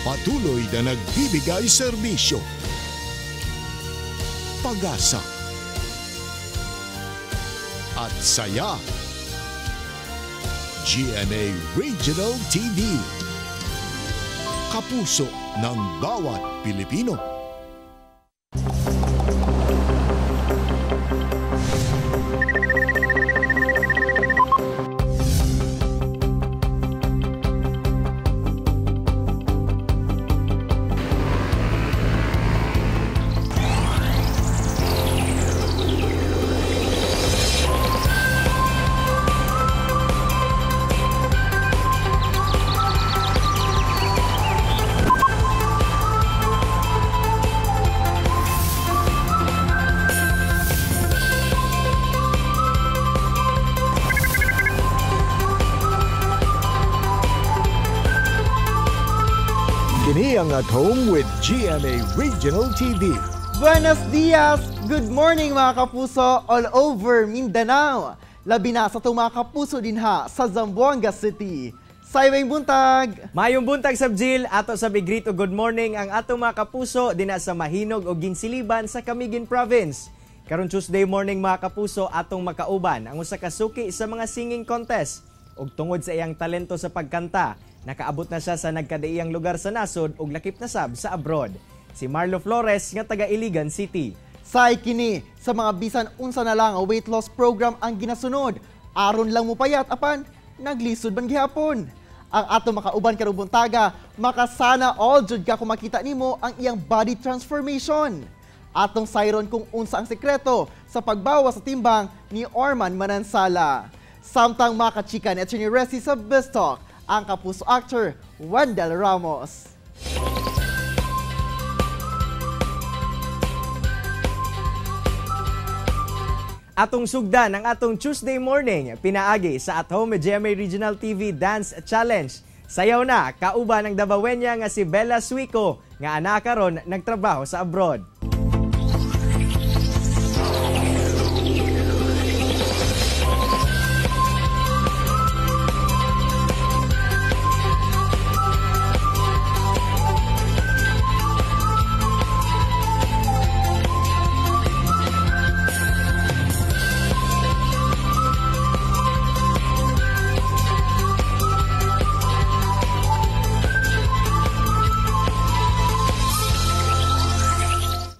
Patuloy na nagbibigay serbisyo, pag-asa, at saya. GMA Regional TV. Kapuso ng bawat Pilipino. Kini ang At Home with GMA Regional TV. Buenos dias! Good morning, mga kapuso all over Mindanao. Labi na sa itong mga kapuso dinha sa Zamboanga City. Sayway buntag! Mayong buntag sab, Jill, ato sa big greet o good morning ang atong mga kapuso dinha sa Mahinog o Ginsiliban sa Camiguin Province. Karon Tuesday morning, mga kapuso, atong makauban ang usa ka suki sa mga singing contest. Ug tungod sa iyang talento sa pagkanta, nakaabot na siya sa nagkadaiyang lugar sa nasod ug lakip na sab sa abroad. Si Marlo Flores nga taga Iligan City. Say kini sa mga bisan unsa na lang ang weight loss program ang ginasunod. Aron lang mupayat apan naglisod man gihapon. Ang ato makauban karong buntaga, makasana all jud ka kung makita nimo ang iyang body transformation. Atong sayron kung unsa ang sekreto sa pagbawas sa timbang ni Orman Manansala. Samtang makachika ni Attorney Resi sa Best Talk, ang kapuso actor Wendell Ramos. Atong sugdan ang atong Tuesday morning pinaagi sa At Home with GMA Regional TV Dance Challenge. Sayaw na kauban ang Dabawenya nga si Bella Suico nga ana karon nagtrabaho sa abroad.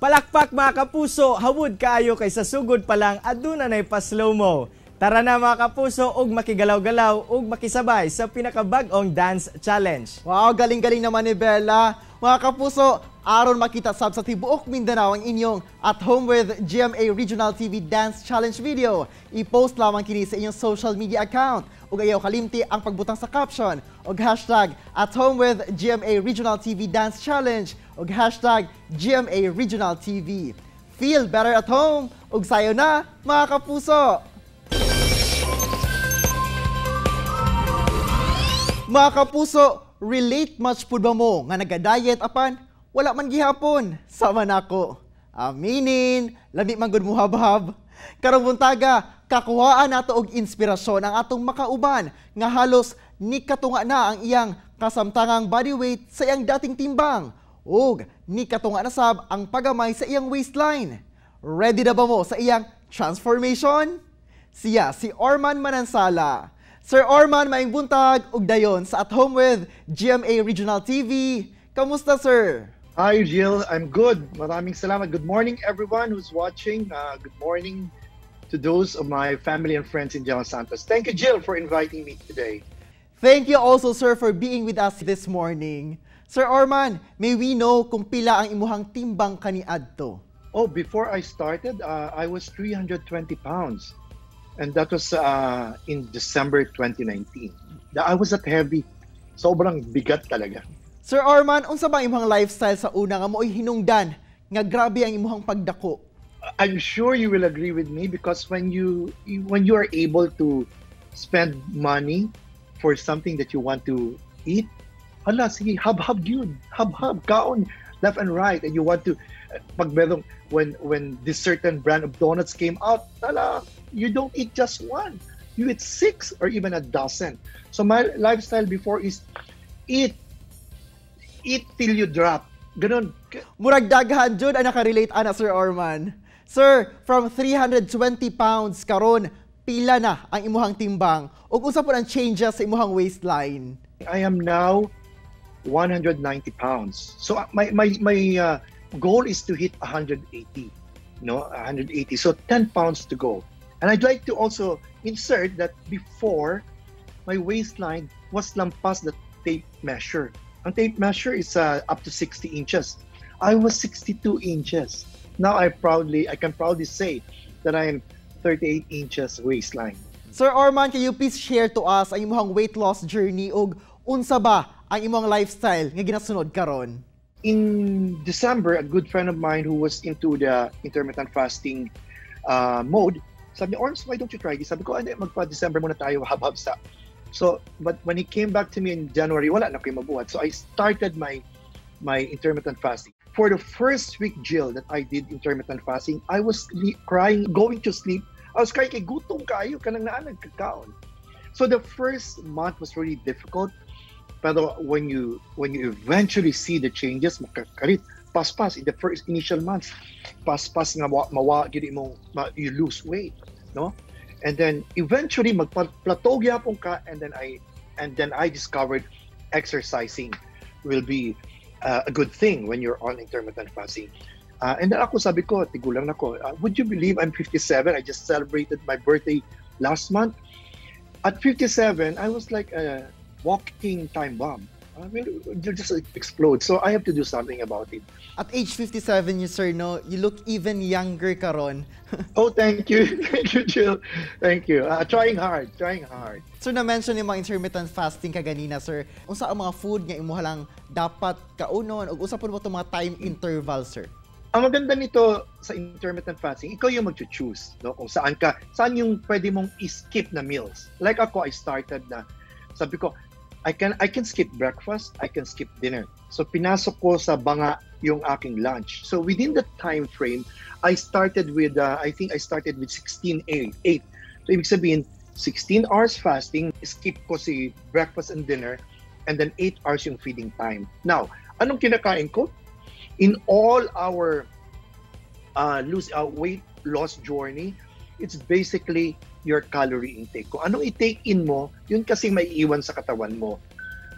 Palakpak, mga kapuso, hawod kaayo kay sa sugod pa lang aduna nay pa-slow mo. Tara na, mga kapuso, ug makigalaw-galaw ug makisabay sa pinakabag-ong dance challenge. Wow, galing-galing naman ni Bella. Mga kapuso, aron makita sab sa tibuok Mindanao ang inyong At Home with GMA Regional TV Dance Challenge video, i-post lamang kini sa inyong social media account. Ug ayaw kalimti ang pagbutang sa caption og #AtHomeWithGMARegionalTVDanceChallenge ug #GMARegionalTV. Feel better at home ug sayo na, mga kapuso! Mga kapuso, relate much pud ba mo nga naga-diet apan wala man gihapon? Sama nako. Aminin, lami man gud mo habhab. Karong buntaga, kakuhaan nato og inspirasyon ang atong makauban nga halos nikatunga na ang iyang kasamtangang body weight sa iyang dating timbang ug nikatunga na sab ang pagamay sa iyang waistline. Ready na ba mo sa iyang transformation? Siya si Orman Manansala. Sir Orman, maayong buntag ug dayon sa At Home with GMA Regional TV. Kamusta, sir? Hi, Jill. I'm good. Maraming salamat. Good morning, everyone who's watching. Good morning to those of my family and friends in General Santos. Thank you, Jill, for inviting me today. Thank you also, sir, for being with us this morning. Sir Orman, may we know kung pila ang imuhang timbang kaniadto? Oh, before I started, I was 320 pounds. And that was in December 2019. I was that heavy. Sobrang bigat talaga. Sir Orman, unsa ba ang imong lifestyle sa una nga mo'y hinungdan nga grabe ang imuhang pagdako? I'm sure you will agree with me because when you are able to spend money for something that you want to eat, hala, sige, hab-hab yun. Hab-hab, kaon, left and right. And you want to, pag merong, when this certain brand of donuts came out, hala, you don't eat just one. You eat six or even a dozen. So my lifestyle before is eat, Eat till you drop. Ganun. Murag daghan jud ang nakarelate ana, Sir Orman. Sir, from 320 pounds karon, pila na ang imuhang timbang ug unsa pud ang changes sa imuhang waistline? I am now 190 pounds. So my goal is to hit 180. No, 180. So 10 pounds to go. And I'd like to also insert that before, my waistline was lampas the tape measure. Ang tape measure is up to 60 inches. I was 62 inches. Now I can proudly say that I am 38 inches waistline. Sir Orman, can you please share to us ang imuhang weight loss journey ug unsa ba ang imong lifestyle nga ginasunod karon? In December, a good friend of mine who was into the intermittent fasting mode, sabi niya, "Orms, why don't you try this?" Sabi ko, "Hindi, magpa-December muna tayo, habhab sa." So, but when he came back to me in January, wala na ko'y mabuhat. So I started my intermittent fasting. For the first week, Jill, that I did intermittent fasting, I was crying, going to sleep. I was crying kay gutom kaayo, kanang naa nagkakaon. So the first month was really difficult. Pero when you eventually see the changes, makakalit, paspas in the first initial months, paspas nga mawa gyud imong you lose weight, no? And then eventually magplateau gyapon ka, and then I discovered exercising will be a good thing when you're on intermittent fasting. And then ako, sabi ko, tigulang na ko. Would you believe I'm 57? I just celebrated my birthday last month. At 57, I was like a walking time bomb. I mean, you just explode. So I have to do something about it. At age 57, you sir, no, you look even younger karon. Oh, thank you. Thank you, Jill. Thank you. Trying hard, trying hard. Sir, na-mention yung mga intermittent fasting kaganina, sir. Unsa ang mga food nga imuha lang dapat kaunon ug unsa pud mo itong mga time interval, sir? Ang maganda nito sa intermittent fasting, ikaw yung mag-choose, no? Kung saan ka, saan yung pwede mong i-skip na meals. Like ako, I started na, sabi ko, I can skip breakfast, I can skip dinner. So pinasok ko sa banga yung aking lunch. So within the time frame, I think I started with 16 8. 8. So ibig sabihin, 16 hours fasting, skip ko si breakfast and dinner, and then 8 hours yung feeding time. Now, anong kinakain ko? In all our lose weight loss journey, it's basically your calorie intake. Kung anong i-take in mo, yun kasi maiiwan sa katawan mo.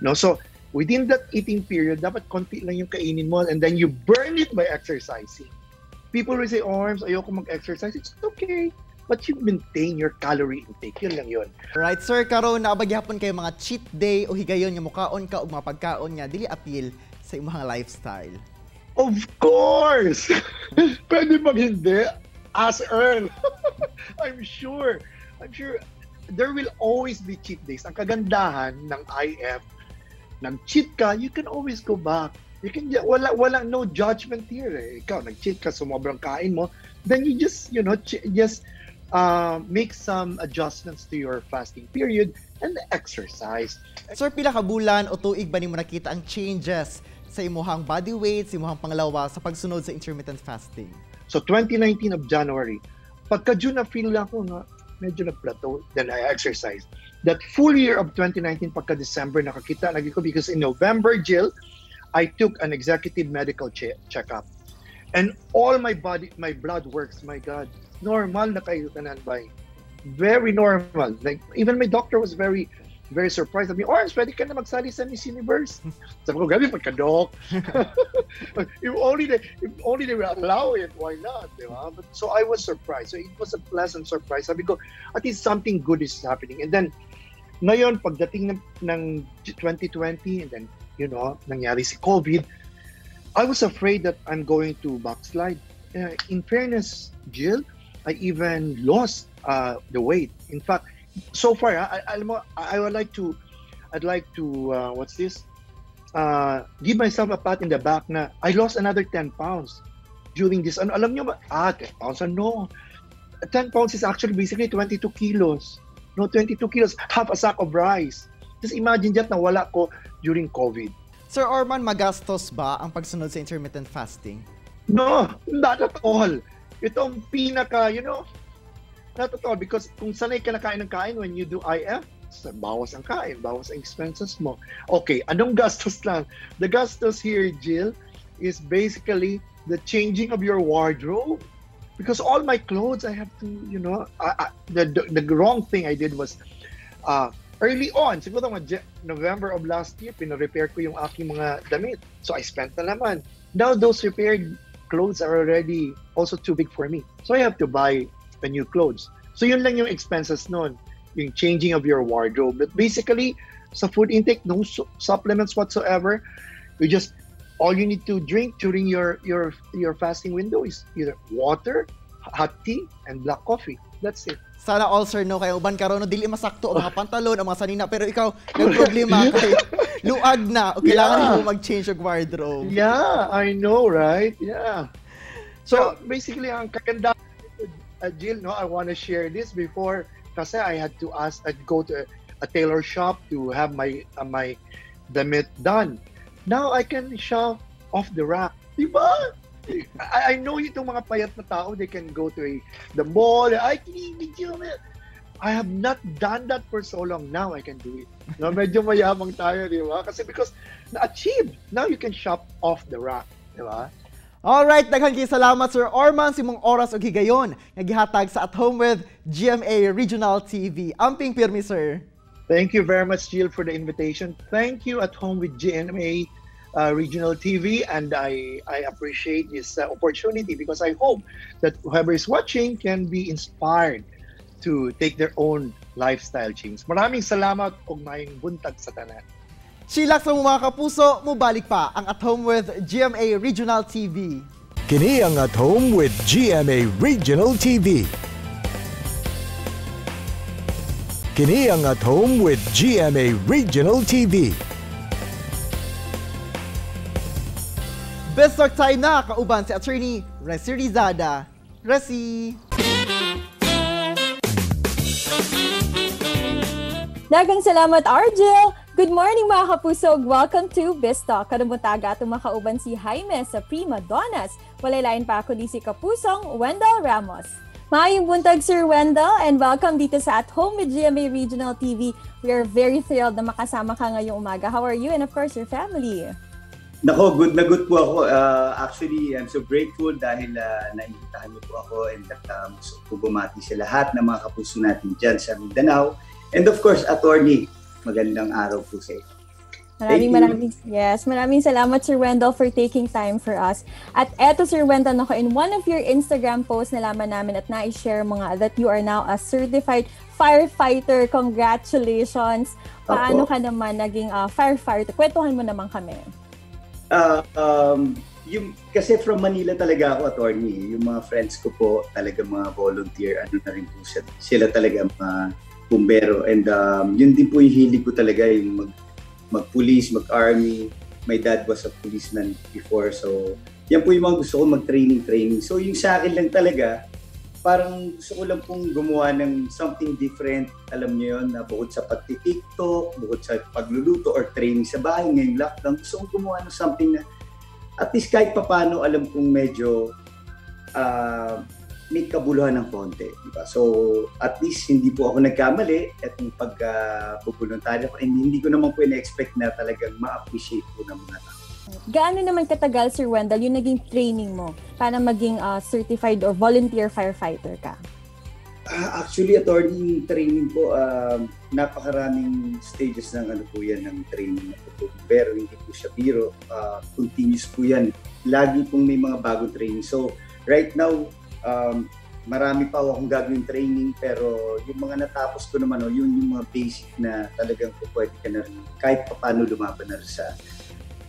No? So, within that eating period, dapat konti lang yung kainin mo and then you burn it by exercising. People will say, "Orms, ayoko mag-exercise." It's okay. But you maintain your calorie intake. Yun lang yun. Right, sir, karon naa ba gihapon kay mga cheat day o higayon nga mukaon ka og mga pagkaon nga dili appeal sa imong lifestyle? Of course! Pwede bang hindi? Ask Earl. I'm sure. I'm sure there will always be cheat days. Ang kagandahan ng IF, nag-cheat ka, you can always go back. You can, wala, no judgment here. Eh. Ikaw, nag-cheat ka, sumobrang kain mo, then you just make some adjustments to your fasting period and exercise. Sir, pila ka bulan o tuig ba nimo nakita ang changes sa imuhang body weight, sa imuhang panglawas sa pagsunod sa intermittent fasting? So 2019 of January, pagka June na feel lang ko nga medyo nag-plateau, then I exercised. That full year of 2019, pagka December, nakakita lagi ko because in November, Jill, I took an executive medical checkup. And all my body, my blood works, my God, normal na kaayo tanan bay. Very normal. Like, even my doctor was very, very surprised. Sabi, "Orms, pwede ka na magsali sa Miss Universe." Sabi ko, "Grabe pagka-doc. If only they will allow it, why not?" Di ba? But, so I was surprised. So it was a pleasant surprise. Sabi ko, at least something good is happening. And then, ngayon, pagdating ng 2020, and then, nangyari si COVID, I was afraid that I'm going to backslide. In fairness, Jill, I even lost the weight. In fact, so far, alam mo, I'd like to, what's this? Give myself a pat in the back na I lost another 10 pounds during this. Ano, alam nyo ba? Ah, 10 pounds, ano? 10 pounds is actually basically 22 kilos. No, 22 kilos, half a sack of rice. Just imagine that na wala ko during COVID. Sir Orman, magastos ba ang pagsunod sa intermittent fasting? No, not at all. Ito ang pinaka, not at all. Because kung sanay ka na kain ng kain when you do IF, So, bawas ang kain, bawas ang expenses mo. Okay, anong gastos lang? The gastos here, Jill, is basically the changing of your wardrobe. Because all my clothes, I have to, I, the wrong thing I did was early on, siguro mga November of last year, pina-repair ko yung aking mga damit. So I spent na naman. Now those repaired clothes are already also too big for me. So I have to buy a new clothes. So yun lang yung expenses nun, yung changing of your wardrobe. But basically, sa food intake, no supplements whatsoever. You just all you need to drink during your fasting window is either water, hot tea, and black coffee. That's it. Sana all, sir, no, kay uban karon, no, dili masakto ang mga pantalon, ang mga sanina, pero ikaw nagproblema kay luag na o kailangan mo mag-change og wardrobe. Yeah, I know, right? Yeah. So basically, ang kagandahan nito, Jill, no, I want to share this before kasi I had to ask, I'd go to a tailor shop to have my damit done. Now I can shop off the rack. Diba? I know itong mga payat na tao, they can go to the mall. I can I have not done that for so long. Now I can do it. No, medyo mayabang tayo, di ba? Kasi because na-achieve. Now you can shop off the rack. Di ba? Alright, daghan kay salamat, Sir Orman, sa imong oras ug higayon nga gihatag sa At Home with GMA Regional TV. Amping pirmi, sir. Thank you very much, Jill, for the invitation. Thank you, At Home with GMA Regional TV, and I appreciate this opportunity because I hope that whoever is watching can be inspired to take their own lifestyle change. Maraming salamat ug maayong buntag sa tanan. Silak sa mga kapuso, mubalik pa ang At Home with GMA Regional TV. Kini ang At Home with GMA Regional TV. Kini ang At Home with GMA Regional TV. Best Talk time na kauban si Attorney Resi Rizada. Resi! Daghang salamat, Argel! Good morning, mga kapuso! Welcome to Biztalk. Karong buntaga atong makauban si Jaime sa Prima Donnas. Walay lain pa kundi si kapusong Wendell Ramos. Maayong buntag, Sir Wendell, and welcome dito sa At Home with GMA Regional TV. We are very thrilled na makasama ka ngayong umaga. How are you and, of course, your family? Nako, good na good po ako. Actually, I'm so grateful dahil naimbitahan niyo po ako and gusto ko bumati sa lahat ng mga kapuso natin dyan sa Mindanao. And of course, Attorney, magandang araw po sa iyo. Maraming maraming yes, maraming salamat, Sir Wendell, for taking time for us. At eto, Sir Wendell, nako, in one of your Instagram posts nalaman namin at na-share mga that you are now a certified firefighter. Congratulations. Paano ka naman naging firefighter? Kwentuhan mo naman kami. Yung kasi from Manila talaga ako, Attorney. Yung mga friends ko po, talaga mga volunteer, ano na rin po sila talaga mga bumbero. And yun din po yung hilig ko talaga, yung mag-police, mag-army. My dad was a policeman before. So, yan po yung mga gusto ko, mag-training-training. So, yung sa akin lang talaga, parang gusto ko lang pong gumawa ng something different. Alam niyo yun, na bukod sa pagti-TikTok, bukod sa pagluluto or training sa bahay ngayong lockdown, gusto kong gumawa ng something na at least kahit papano alam kong medyo may kabuluhan ng konti. Diba? So, at least hindi po ako nagkamali at yung pag-voluntaryo ko, and hindi ko naman po ina-expect na talagang ma-appreciate po ng mga tao. Gaano naman katagal, Sir Wendell, yung naging training mo para maging certified or volunteer firefighter ka? Actually, Attorney, yung training po, napakaraming stages ng ano po yan, ng training na po. Pero hindi po siya biro. Continuous po yan. Lagi pong may mga bagong training. So, right now, marami pa akong gagawin training, pero yung mga natapos ko naman, oh, yun yung mga basic na talagang po pwede ka na rin, kahit paano lumaban na rin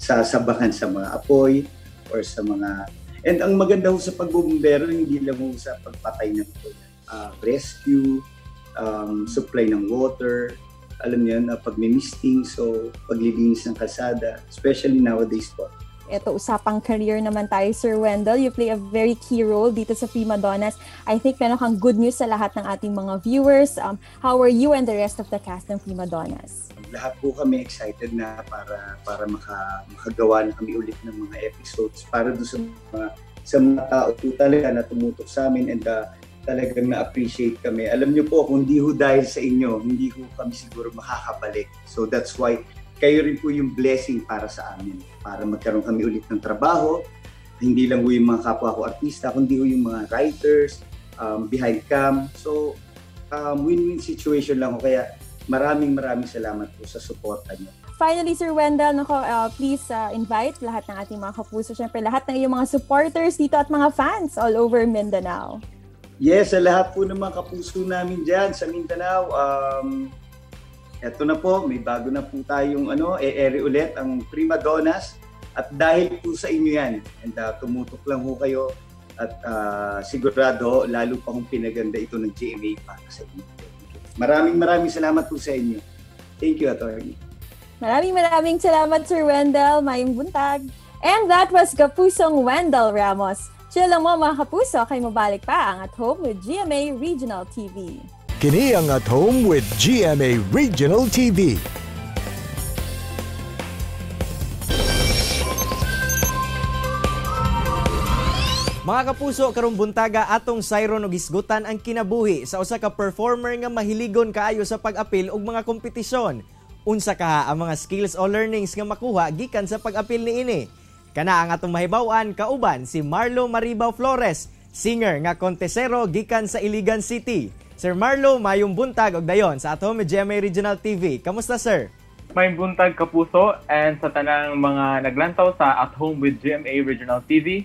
sa sabakan sa mga apoy or sa mga. And ang maganda ho sa pagbubumbero, hindi lang ho sa pagpatay ng apoy. Rescue, supply ng water, alam niyo yun, pagmimisting, so paglilinis ng kalsada, especially nowadays po. Ito, usapang career naman tayo, Sir Wendell. You play a very key role dito sa Prima Donnas. I think meron kang good news sa lahat ng ating mga viewers. How are you and the rest of the cast ng Prima Donnas? Lahat po kami excited na para makagawa na kami ulit ng mga episodes para doon sa mga tao po talaga na tumutok sa amin. And Talagang na-appreciate kami. Alam niyo po, kung di ho dahil sa inyo, hindi ho kami siguro makakabalik. So that's why kayo rin po yung blessing para sa amin. Para magkaroon kami ulit ng trabaho. Hindi lang ho yung mga kapwa ko artista, kundi ho yung mga writers, behind cam. So, win-win situation lang ho. Kaya maraming maraming salamat po sa suporta niyo. Finally, Sir Wendell, nako, please invite lahat ng ating mga kapuso. Siyempre, lahat ng iyong mga supporters dito at mga fans all over Mindanao. Yes, sa lahat po ng mga kapuso namin dyan sa Mindanao, eto na po, may bago na po tayong e-ere ulit ang Prima Donas. At dahil po sa inyo yan, and tumutok lang ho kayo at sigurado lalo pa hong pinaganda ito ng GMA para sa inyo. Maraming maraming salamat po sa inyo. Thank you, Attorney. Maraming maraming salamat, Sir Wendell. Mayong buntag. And that was Kapusong Wendell Ramos. Chill lang mo mga kapuso, kay mobalik pa ang At Home with GMA Regional TV. Kini ang At Home with GMA Regional TV. Mga kapuso, karong buntaga atong sayron og hisgutan ang kinabuhi sa usa ka performer nga mahiligon kaayo sa pag-apil og mga kompetisyon. Unsa kaha ang mga skills o learnings nga makuha gikan sa pag-apil niini? Kana ang atong mahibaw-an kauban si Marlo Maribaw Flores, singer nga kontesero gikan sa Iligan City. Sir Marlo, mayong buntag og dayon sa At Home with GMA Regional TV. Kamusta, sir? Mayong buntag, kapuso, and sa tanang mga naglantaw sa At Home with GMA Regional TV.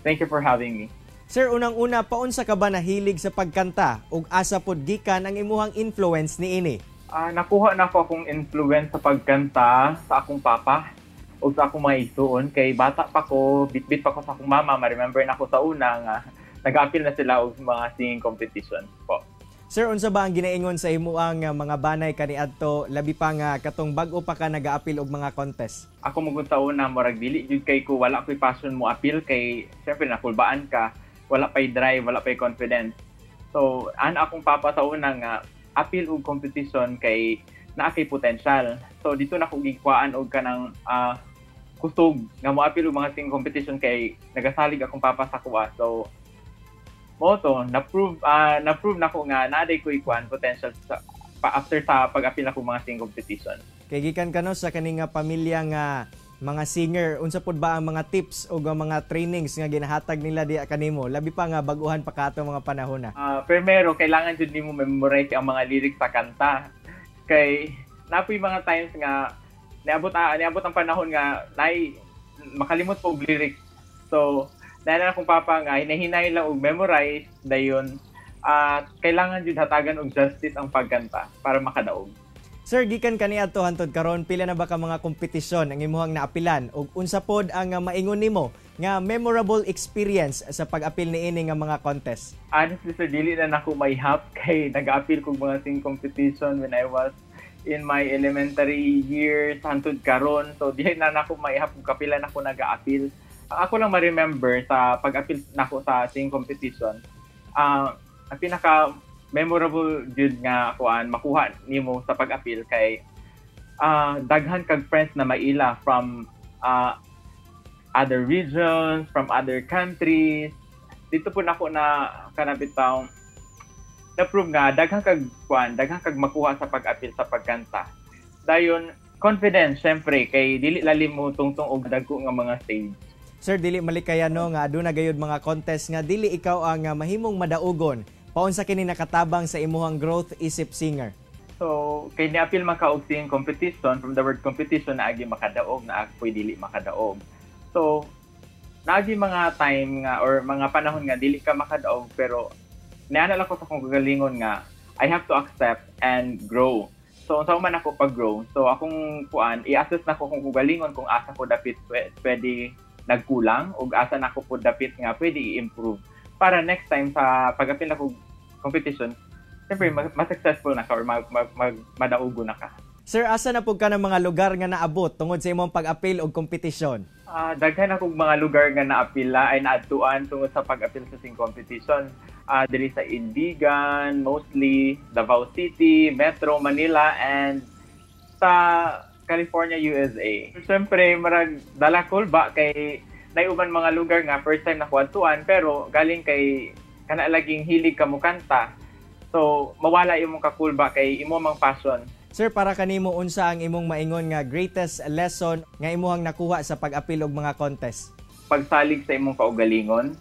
Thank you for having me. Sir, unang-una, paunsa ka ba nahilig sa pagkanta ug asa pod gikan ang imuhang influence niini? Nakuha na ako akong influence sa pagkanta sa akong papa o sa akong mga isuon. Kay bata pa ko, bitbit pa ko sa akong mama, ma-remember na ako sa una nga nag-appeal na sila og mga singing competition po. Sir, unsa ba ang ginaingon sa imuang mga banay kaniadto labi pa nga katong bag-o pa ka nag-aapil og mga contest? Ako mugod sa una, murag dili jud kay ko wala koy passion mo appeal kay syempre nakulbaan ka, wala pay drive, wala pay confidence. So, ana akong papa sa una nga appeal og competition kay naa kay potential. So dito na ko gikuhaan og kanang kusog nga mo-appeal og mga singing competition kay nagasalig akong papa sa kuha. So mo to na-prove nako nga naaday ko ikuan potential sa, pa, after sa pag-appeal ako mga singing competition. Kay gikan kano sa kaning nga pamilya nga mga singer, unsa pud ba ang mga tips o ang mga trainings nga ginahatag nila diya kanimo? Labi pa nga bag-uhan pa kato mga panahon na. Primero, kailangan jud nimo memorize ang mga lyrics sa kanta. Kay napoy mga times nga niabot ang panahon nga nay makalimot po og lyrics. So, dahil akong papa nga hinahinay lang og memorize dayon at kailangan jud hatagan og justice ang pagkanta para makadaog. Sir, gikan kaniadto hantod karon, pila na ba ka mga kompetisyon ang imuhang naapilan ug unsa pod ang maingon nimo nga memorable experience sa pag-apil niini nga mga contest? Honestly, sir, dili na nako maihap kay nag-apil kog mga singing competition when I was in my elementary years hantod karon. So dili na nako maihap kung kapila nako nag-aapil. Ako lang ma-remember sa pag-apil nako sa singing competition, ang pinaka memorable jud nga kuan makuha nimo sa pag-apil kay daghan kag friends na maila from other regions, from other countries. Dito po nako na kanabitaw na-prove nga daghan kag kuan, daghan kag makuha sa pag-apil sa pagkanta. Dayon confidence syempre kay dili lalim mo tungtong og dagko nga mga stage. Sir, dili malikaya no nga aduna gayud mga contest nga dili ikaw ang mahimong madaugon. Paunsa kini nakatabang sa imuhang growth isip singer? So, kay niapil man ka og singing competition, from the word competition naagi makadaog, naagi dili makadaog. So, naagi mga time nga or mga panahon nga dili ka makadaog pero niana lang ko sa akong kagalingon nga I have to accept and grow. So, unsa man ako pag-grow. So, akong kuan, i-assess nako kung kagalingon kung asa ko dapit pwede nagkulang ug asa nako po dapit nga pwede i-improve para next time sa pag-apil nako competition, siyempre mas successful na ka or madaugo na ka. Sir, asa na pud ka ng mga lugar nga naabot tungod sa imong pag-apil og kompetisyon? Daghan akong mga lugar nga naapila ay naadtuan tungod sa pag-apil sa sing competition. Diri sa Iligan, mostly Davao City, Metro Manila, and sa California, USA. Siyempre, marag dalakol ba kay naiuban mga lugar nga first time na kuadtuan pero galing kay Kana laging hilig ka mo kanta. So mawala imong kakulba kay imo mang passion. Sir, para kanimo, unsa ang imong maingon nga greatest lesson nga imuhang nakuha sa pag-apil og mga contest? Pagsalig sa imong kaugalingon,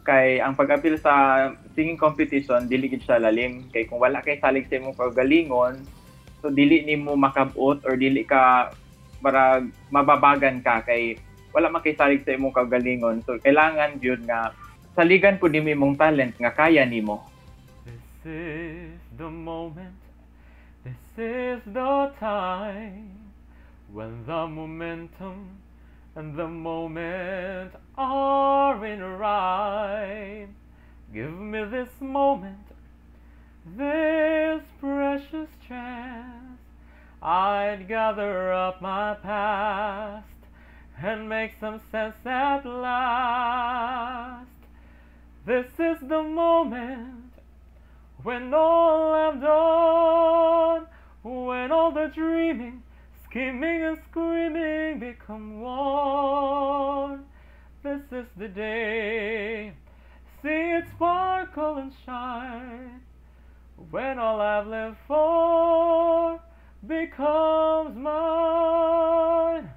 kay ang pag-apil sa singing competition dili gid siya lalim, kay kung wala kay salig sa imong kaugalingon, so dili nimo makabot or dili ka para mababagan ka kay wala man kay salig sa imong kaugalingon. So kailangan gyud nga saligan pud nimo imong talent nga kaya nimo. This is the moment, this is the time, when the momentum and the moment are in rhyme. Give me this moment, this precious chance. I'd gather up my past and make some sense at last. This is the moment when all I've done, when all the dreaming, scheming and screaming become one. This is the day, see it sparkle and shine, when all I've lived for becomes mine.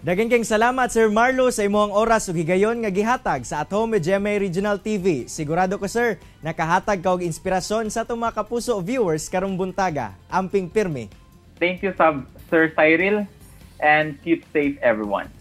Daghang kayong salamat, Sir Marlo, sa imong oras ug higayon nga gihatag sa At Home with GMA Regional TV. Sigurado ko, sir, nakahatag ka og inspirasyon sa atong mga kapuso viewers karong buntaga. Amping pirmi. Thank you sab, Sir Cyril, and keep safe, everyone.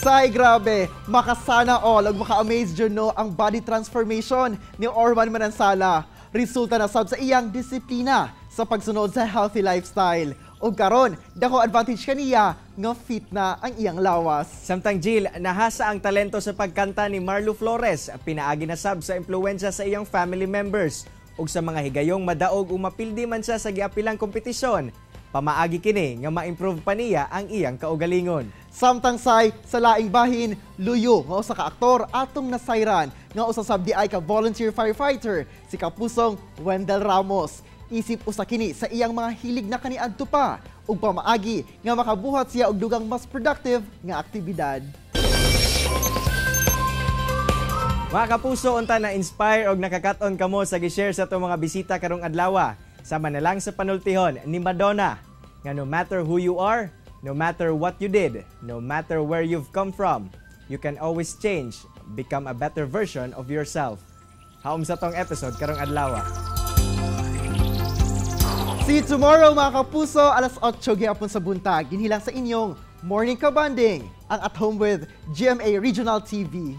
Say grabe, makasana all ug maka-amaze jud no ang body transformation ni Orman Manansala. Resulta na sab sa iyang disiplina sa pagsunod sa healthy lifestyle. Ug karon, dako advantage kaniya nga fit na ang iyang lawas. Samtang Jill, nahasa ang talento sa pagkanta ni Marlo Flores, pinaagi na sab sa impluwensya sa iyang family members ug sa mga higayong madaog o mapildi man siya sa giapilang kompetisyon. Pamaagi kini nga ma-improve pa niya ang iyang kaugalingon. Samtang say sa laing bahin, luyo nga usa ka aktor atong nasayran nga usa sab di ay ka volunteer firefighter si kapusong Wendell Ramos. Isip usa kini sa iyang mga hilig na kaniadto pa ug pamaagi nga makabuhat siya og dugang mas productive nga aktibidad. Mga kapuso, unta na inspire og nakakat-on kamo sa gi-share sa atong mga bisita karong adlaw. Sama na lang sa panultihon ni Madonna nga no matter who you are, no matter what you did, no matter where you've come from, you can always change, become a better version of yourself. Haom sa tong episode karong adlaw. See you tomorrow, mga kapuso, alas 8 gihapon sa buntag. Dinhi lang sa inyong Morning Kabanding, ang At Home with GMA Regional TV.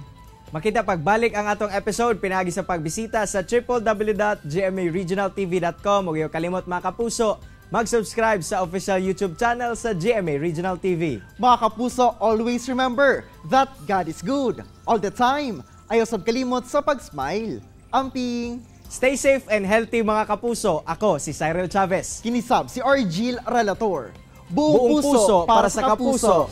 Makita pagbalik ang atong episode pinaagi sa pagbisita sa www.gmaregionaltv.com ug ayaw kalimot, mga kapuso, mag-subscribe sa official YouTube channel sa GMA Regional TV. Mga kapuso, always remember that God is good all the time. Ayaw sab kalimot sa pag-smile. Amping! Stay safe and healthy, mga kapuso. Ako si Cyril Chavez. Kini sab si Argil Relator. Buong puso para sa kapuso.